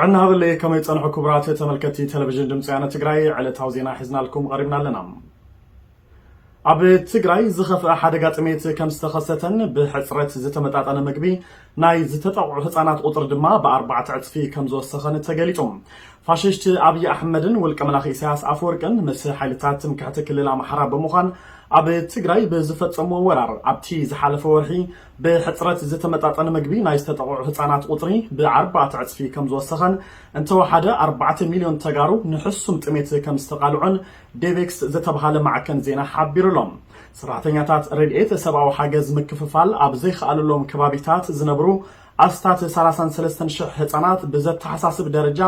ዕናሃብለይ ከመይ ጸንሑ ክቡራት ተመልከቲ ቴሌቪዥን ድምፂ ወያነ ትግራይ፣ ዕለታዊ ዜና ሒዝናልኩም ቀሪብና ኣለና። ኣብ ትግራይ ዝኸፍአ ሓደጋ ጥሜት ከም ዝተኸሰተን ብሕፅረት ዝተመጣጠነ ምግቢ ናይ ዝተጠቕዑ ህፃናት ቁፅሪ ድማ ብኣርባዕተ ዕፅፊ ከም ዝወሰኸን ተገሊጹ። ፋሽስት ኣብይ ኣሕመድን ውልቀ መላኺ ኢሳያስ ኣፈወርቅን ምስ ሓይልታት ትምክሕቲ ክልል ኣምሓራ ብምዃን ኣብ ትግራይ ብዝፈጸምዎ ወራር ኣብቲ ዝሓለፈ ወርሒ ብሕፅረት ዝተመጣጠነ ምግቢ ናይ ዝተጠቕዑ ህፃናት ቁፅሪ ብኣርባዕተ ዕፅፊ ከም ዝወሰኸን እንተወሓደ ኣርባዕተ ሚልዮን ተጋሩ ንሕሱም ጥሜት ከም ዝተቓልዑን ዴቬክስ ዝተብሃለ ማዕከን ዜና ሓቢሩ ኣሎ። ሰራሕተኛታት ረድኤት ሰብኣዊ ሓገዝ ምክፍፋል ኣብ ዘይከኣለሎም ከባቢታት ዝነብሩ ኣስታት ሰላሳን ሰለስተን ሽሕ ህፃናት ብዘተሓሳስብ ደረጃ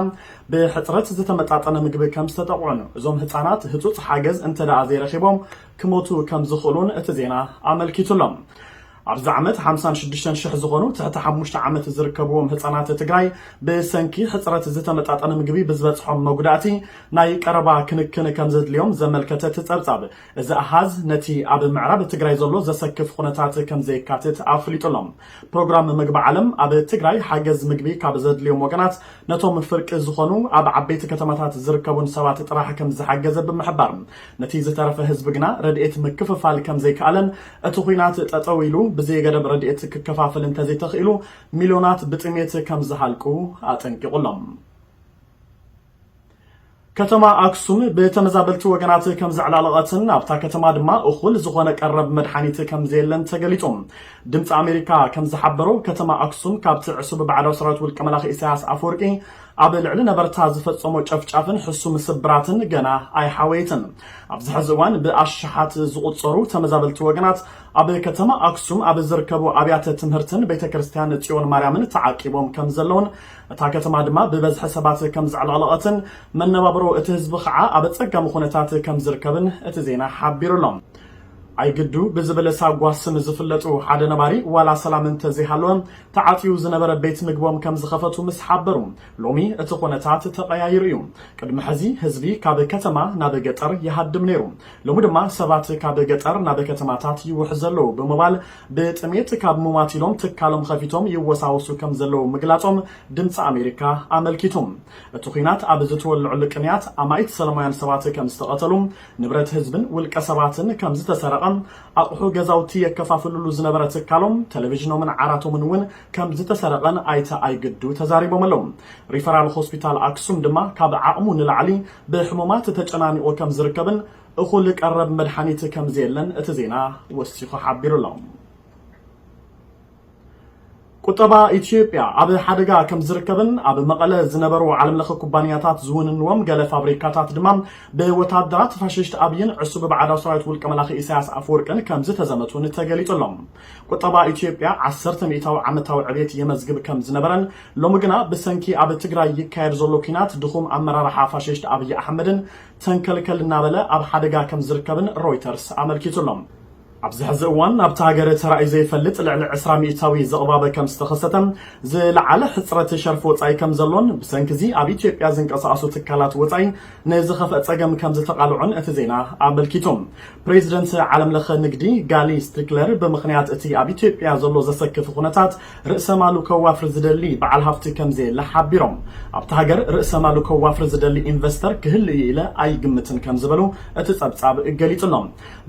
ብሕፅረት ዝተመጣጠነ ምግቢ ከም ዝተጠቕዑን እዞም ህፃናት ህፁፅ ሓገዝ እንተ ደኣ ዘይረኺቦም ክሞቱ ከም ዝኽእሉን እቲ ዜና ኣመልኪቱ ኣሎ። ኣብዚ ዓመት ሓምሳን ሽዱሽተን ሽሕ ዝኾኑ ትሕቲ ሓሙሽተ ዓመት ዝርከብዎም ህፃናት ትግራይ ብሰንኪ ሕፅረት ዝተመጣጠነ ምግቢ ብዝበፅሖም መጉዳእቲ ናይ ቀረባ ክንክን ከም ዘድልዮም ዘመልከተ እቲ ፀብፃብ፣ እዚ ኣሃዝ ነቲ ኣብ ምዕራብ ትግራይ ዘሎ ዘሰክፍ ኩነታት ከም ዘየካትት ኣፍሊጡ ኣሎ። ፕሮግራም ምግቢ ዓለም ኣብ ትግራይ ሓገዝ ምግቢ ካብ ዘድልዮም ወገናት ነቶም ፍርቂ ዝኾኑ ኣብ ዓበይቲ ከተማታት ዝርከቡን ሰባት ጥራሕ ከም ዝሓገዘ ብምሕባር፣ ነቲ ዝተረፈ ህዝቢ ግና ረድኤት ምክፍፋል ከም ዘይከኣለን እቲ ኹናት ጠጠው ኢሉ ብዘይገደብ ረድኤት ክከፋፈል እንተዘይተኽኢሉ ሚልዮናት ብጥሜት ከም ዝሃልቁ ኣጠንቂቑ ኣሎ። ከተማ ኣክሱም ብተመዛበልቲ ወገናት ከም ዘዕላለቐትን ኣብታ ከተማ ድማ እኹል ዝኾነ ቀረብ መድሓኒት ከም ዘየለን ተገሊጹ። ድምፂ ኣሜሪካ ከም ዝሓበሮ፣ ከተማ ኣክሱም ካብቲ ዕሱብ ባዕዳዊ ሰራዊት ውልቀ መላኺ ኢሳያስ ኣፈወርቂ ኣብ ልዕሊ ነበርታ ዝፈጸሞ ጨፍጫፍን ሕሱም ስብራትን ገና ኣይሓወየትን። ኣብዚ ሕዚ እዋን ብኣሽሓት ዝቑጸሩ ተመዛበልቲ ወገናት ኣብ ከተማ ኣክሱም ኣብ ዝርከቡ ኣብያተ ትምህርትን ቤተ ክርስቲያን ጽዮን ማርያምን ተዓቂቦም ከም ዘለውን እታ ከተማ ድማ ብበዝሒ ሰባት ከም ዘዕለቕለቐትን መነባብሮ እቲ ህዝቢ ከዓ ኣብ ኣጸጋሚ ኩነታት ከም ዝርከብን እቲ ዜና ሓቢሩ ኣሎ። ኣይግዱ ብዝብል ሳጓ ስም ዝፍለጡ ሓደ ነባሪ ዋላ ሰላም እንተዘይሃለወ ተዓጽዩ ዝነበረ ቤት ምግቦም ከም ዝኸፈቱ ምስ ሓበሩ፣ ሎሚ እቲ ኩነታት ተቐያይሩ እዩ። ቅድሚ ሕዚ ህዝቢ ካብ ከተማ ናብ ገጠር ይሃድም ነይሩ። ሎሚ ድማ ሰባት ካብ ገጠር ናብ ከተማታት ይውሕዙ ኣለዉ ብምባል ብጥሜት ካብ ምሟት ኢሎም ትካሎም ከፊቶም ይወሳወሱ ከም ዘለዉ ምግላጾም ድምፂ ኣሜሪካ ኣመልኪቱ። እቲ ኲናት ኣብ ዝተወልዐሉ ቅንያት ኣማኢት ሰላማውያን ሰባት ከም ዝተቐተሉ፣ ንብረት ህዝብን ውልቀ ሰባትን ከም ዝተሰረቐ፣ ኣቑሑ ገዛውቲ የከፋፍልሉ ዝነበረ ትካሎም፣ ቴሌቪዥኖምን ዓራቶምን እውን ከም ዝተሰረቐን ኣይተ ኣይግዱ ተዛሪቦም ኣለዉ። ሪፈራል ሆስፒታል ኣክሱም ድማ ካብ ዓቕሙ ንላዕሊ ብሕሙማት ተጨናኒቑ ከም ዝርከብን እኹል ቀረብ መድሓኒት ከም ዘየለን እቲ ዜና ወሲኹ ሓቢሩ ኣሎ። ቁጠባ ኢትዮጵያ ኣብ ሓደጋ ከም ዝርከብን ኣብ መቐለ ዝነበሩ ዓለምለኸ ኩባንያታት ዝውንንዎም ገለ ፋብሪካታት ድማ ብወታደራት ፋሽስት ኣብይን ዕሱብ ባዕዳዊ ሰራዊት ውልቀ መላኺ ኢሳያስ ኣፈወርቅን ከም ዝተዘመቱን ተገሊጹ ኣሎ። ቁጠባ ኢትዮጵያ ዓሰርተ ሚእታዊ ዓመታዊ ዕቤት የመዝግብ ከም ዝነበረን ሎሚ ግና ብሰንኪ ኣብ ትግራይ ይካየድ ዘሎ ኲናት ድኹም ኣመራርሓ ፋሽስት ኣብይ ኣሕመድን ተንከልከል እናበለ ኣብ ሓደጋ ከም ዝርከብን ሮይተርስ ኣመልኪቱ ኣሎ። ኣብዚ ሕዚ እዋን ኣብታ ሃገር ተራእዩ ዘይፈልጥ ልዕሊ ዕስራ ሚእታዊ ዘቕባበ ከም ዝተኸሰተ፣ ዝለዓለ ሕፅረት ሸርፊ ወፃኢ ከም ዘሎን ብሰንኪ እዚ ኣብ ኢትዮጵያ ዝንቀሳቐሱ ትካላት ወፃኢ ንዝኸፍአ ፀገም ከም ዝተቓልዑን እቲ ዜና ኣመልኪቱ። ፕሬዚደንት ዓለምለኸ ንግዲ ጋሊ ስትሪክለር ብምኽንያት እቲ ኣብ ኢትዮጵያ ዘሎ ዘሰክፍ ኩነታት ርእሰ ማሉ ከዋፍር ዝደሊ በዓል ሃፍቲ ከም ዘየለ ሓቢሮም፣ ኣብታ ሃገር ርእሰ ማሉ ከዋፍር ዝደሊ ኢንቨስተር ክህሉ እዩ ኢለ ኣይግምትን ከም ዝበሉ እቲ ጸብጻብ ገሊጹ ኣሎ።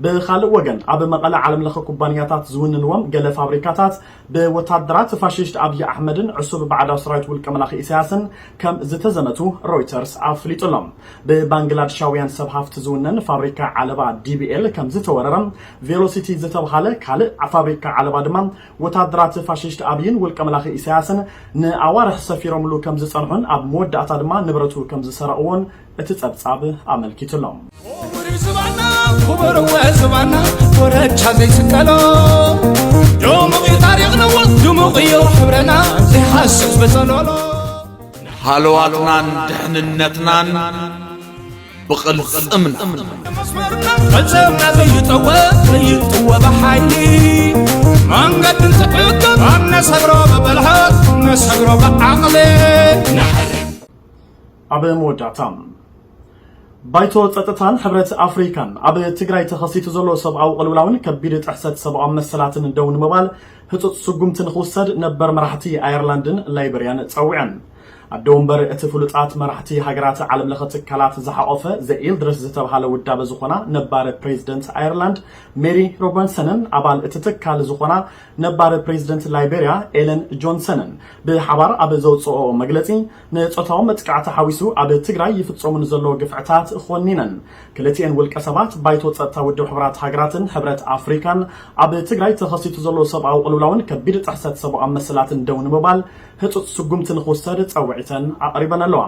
ብኻልእ ወገን ኣብ መቐለ ዓለምለኸ ኩባንያታት ዝውንንዎም ገለ ፋብሪካታት ብወታደራት ፋሽስት ኣብይ ኣሕመድን ዕሱብ ባዕዳዊ ሰራዊት ውልቀ መላኺ ኢሳያስን ከም ዝተዘመቱ ሮይተርስ ኣፍሊጡ ኣሎ። ብባንግላድሻውያን ሰብ ሃፍቲ ዝውነን ፋብሪካ ዓለባ ዲቢኤል ከም ዝተወረረ፣ ቬሎሲቲ ዝተብሃለ ካልእ ፋብሪካ ዓለባ ድማ ወታደራት ፋሽስት ኣብይን ውልቀ መላኺ ኢሳያስን ንኣዋርሕ ሰፊሮምሉ ከም ዝጸንሑን ኣብ መወዳእታ ድማ ንብረቱ ከም ዝሰረቕዎን እቲ ጸብጻብ ኣመልኪቱ ኣሎ። ክቡር እዩ ዝባና፣ ክቡር እወ ዝባና፣ ኮረቻ ዘይስቀሎ። ድሙቕ እዩ ታሪኽና፣ ድሙቕ እዩ ሕብረና፣ ዘይሃስስ በጸሎሎ። ሃለዋትናን ድሕንነትናን ብቕልጽምና። መስመርና፣ ቅልጽምና ዘይጠወ፣ ዘይጥወ ብሓይሊ። መንገድን ትዕግም፣ ነሰግሮ ብብልሓት፣ ነሰግሮ ብዓቕሊ። ኣብ መወዳእታ፣ ባይቶ ጸጥታን ሕብረት ኣፍሪካን ኣብ ትግራይ ተኸሲቱ ዘሎ ሰብኣዊ ቅልውላውን ከቢድ ጥሕሰት ሰብኣዊ መሰላትን ደው ንምባል ህጹጽ ስጉምቲ ንኽውሰድ ነበር መራሕቲ ኣየርላንድን ላይበርያን ጸዊዐን። ኣደ ወንበር እቲ ፍሉጣት መራሕቲ ሃገራት ዓለም ለኸ ትካላት ዝሓቆፈ ዘ ኢልድርስ ዝተብሃለ ውዳበ ዝኾና ነባር ፕሬዚደንት ኣየርላንድ ሜሪ ሮበርትሰንን ኣባል እቲ ትካል ዝኾና ነባር ፕሬዚደንት ላይቤርያ ኤለን ጆንሰንን ብሓባር ኣብ ዘውፅኦ መግለፂ፣ ንፆታዊ መጥቃዕቲ ሓዊሱ ኣብ ትግራይ ይፍፀሙ ንዘለዎ ግፍዕታት ኾኒነን። ክልቲኤን ውልቀ ሰባት ባይቶ ፀጥታ ውድብ ሕቡራት ሃገራትን ሕብረት ኣፍሪካን ኣብ ትግራይ ተኸሲቱ ዘሎ ሰብኣዊ ቅልውላውን ከቢድ ጥሕሰት ሰብኣዊ መሰላትን ደው ንምባል ህፁፅ ስጉምቲ ንክውሰድ ፀውዒተን ኣቕሪበን ኣለዋ።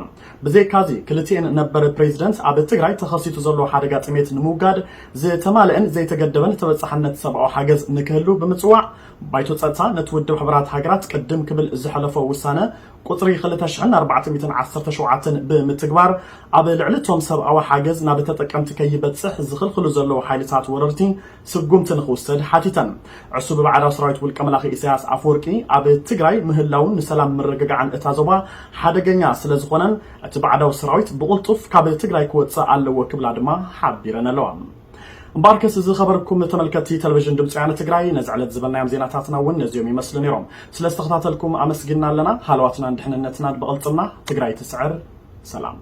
ብዘይካዚ ክልቲኤን ነበር ፕሬዚደንት ኣብ ትግራይ ተኸሲቱ ዘሎ ሓደጋ ጥሜት ንምውጋድ ዝተማልአን ዘይተገደበን ተበፃሕነት ሰብኣዊ ሓገዝ ንክህሉ ብምፅዋዕ፣ ባይቶ ፀጥታ ነቲ ውድብ ሕቡራት ሃገራት ቅድም ክብል ዝሐለፎ ውሳነ ቁፅሪ ክልተ ሽሕን ኣርባዕተ ሚእትን ዓሰርተ ሸውዓተን ብምትግባር፣ ኣብ ልዕሊ እቶም ሰብኣዊ ሓገዝ ናብ ተጠቀምቲ ከይበፅሕ ዝኽልክሉ ዘለዉ ሓይልታት ወረርቲ ስጉምቲ ንክውሰድ ሓቲተን። ዕሱብ ባዕዳዊ ሰራዊት ውልቀ መላኺ ኢሳያስ ኣፈወርቂ ኣብ ትግራይ ምህላውን ንሰላም ምርግጋዕን እታ ዞባ ሓደገኛ ስለ ዝኾነን፣ እቲ ባዕዳዊ ሰራዊት ብቕልጡፍ ካብ ትግራይ ክወፅእ ኣለዎ ክብላ ድማ ሓቢረን ኣለዋ። እምበኣርከስ ዝኸበርኩም ተመልከትቲ ቴሌቪዥን ድምፂ ወያነ ትግራይ፣ ነዚ ዕለት ዝበልናዮም ዜናታትና እውን ነዚኦም ይመስሉ ነይሮም። ስለ ዝተኸታተልኩም ኣመስጊንና ኣለና። ሃለዋትናን ድሕንነትናን ብቕልፅምና። ትግራይ ትስዕር። ሰላም።